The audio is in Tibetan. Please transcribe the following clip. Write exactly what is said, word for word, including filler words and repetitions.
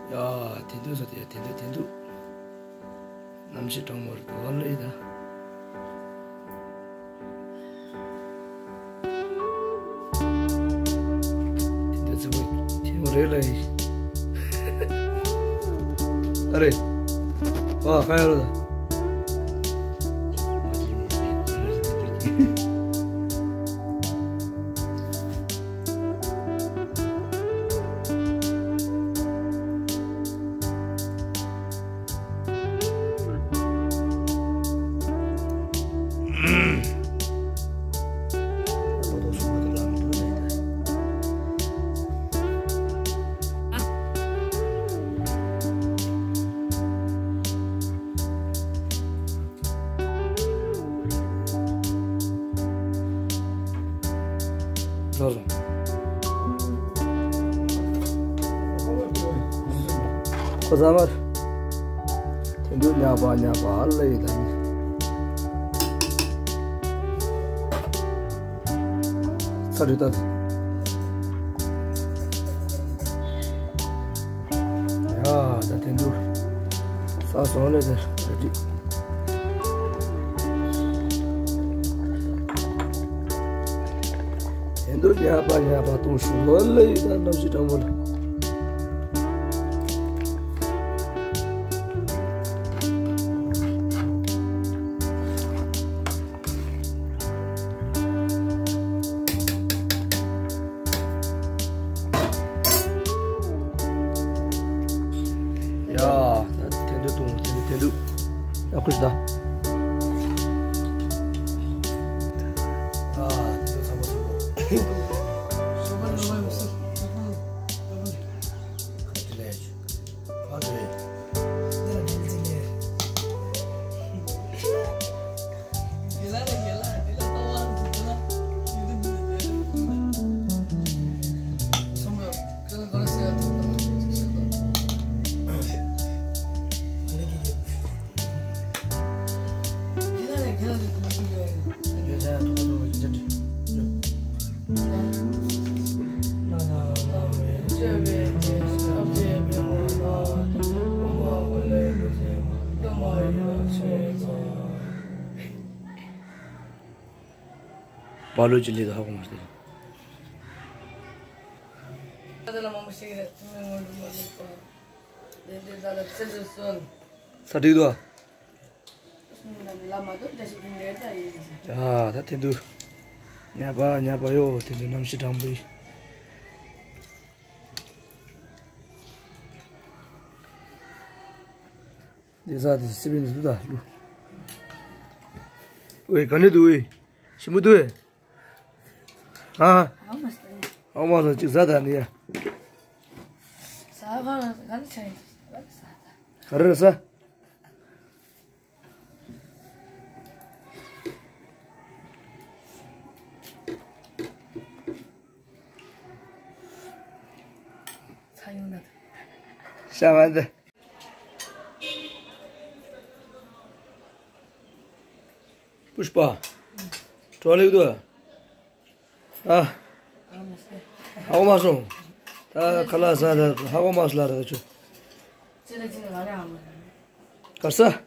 ཡ། དེ་འདུག་ཟེར་དེ་དེ་འདུག་དེ་འདུག་གནམ་གཤིས་གྲང་མོ་རེད་འདུག་ཨ་ལེ་ད། དེ་འདྲ་ཚོ་ཐེངས་རེ་ལ་ཡིན། ཨ་རེ། ཨ་ཁ་ཡ་རོ་ད། ཁོ་ཚང་མར་དེ་འདུག་ཉག་པ་ཉག་པ་ཨ་ལ་ཡི་དང་ཚ་རུ་ད། ཡ་ད་དེ་འདུག་ས་སོང་ལེ་དེ་རེ་ཏི། དེ་འདུག་ཉག་པ་ཉག་པ་གཏོང་ཞུ་ལོ་ལེ་ཡི་ད་གནམ་གཤིས་གྲང་མོ་ལ། ཡ། ད་དེ་འདྲ་འདུག་དེ་འདྲ་དེ་འདུག་ཡ་ཁུ་ཤི་ད། ཨ་དེ་འདྲ་ཚ་པོ་ཚ་པོ། པ་ལོ་ཅི་ལི་ད་ཧ་གོ་མ་སྟེ། ས་འགྲིག་དོ། ཡ་ད་དེ་འདུག་ཉག་པ་ཉག་པ་ཡོ་དེ་འདུག་གནམ་གཤིས་གྲང་པོ་ཡིན། དེ་ས་དེ་སི་པན་དུ་ད་ལུ། ཝེ་ག་ནས་འདུག་ཝེ། ཞིམ་པོ་འདུག་ཝེ། ཨ། ཨ་མ་ཟ་ཅིག་ཟ་ད་ནི་ཡ། ཟ་ག་ག་ནས་ཆ་ཡིན། ག་རེ་རེད་ཟ། ཚ་ཡོང་ན། ཤ་མ་འདི། པུཤ་པ། གྲོ་ལེགས་དུ། ཨ། ཧ་གོ་མ་སོང་། ད་ཁ་ལག་ཟ་ད་ཧ་གོ་མ་སོང་ལ་ར་ཆུ། གར་ས།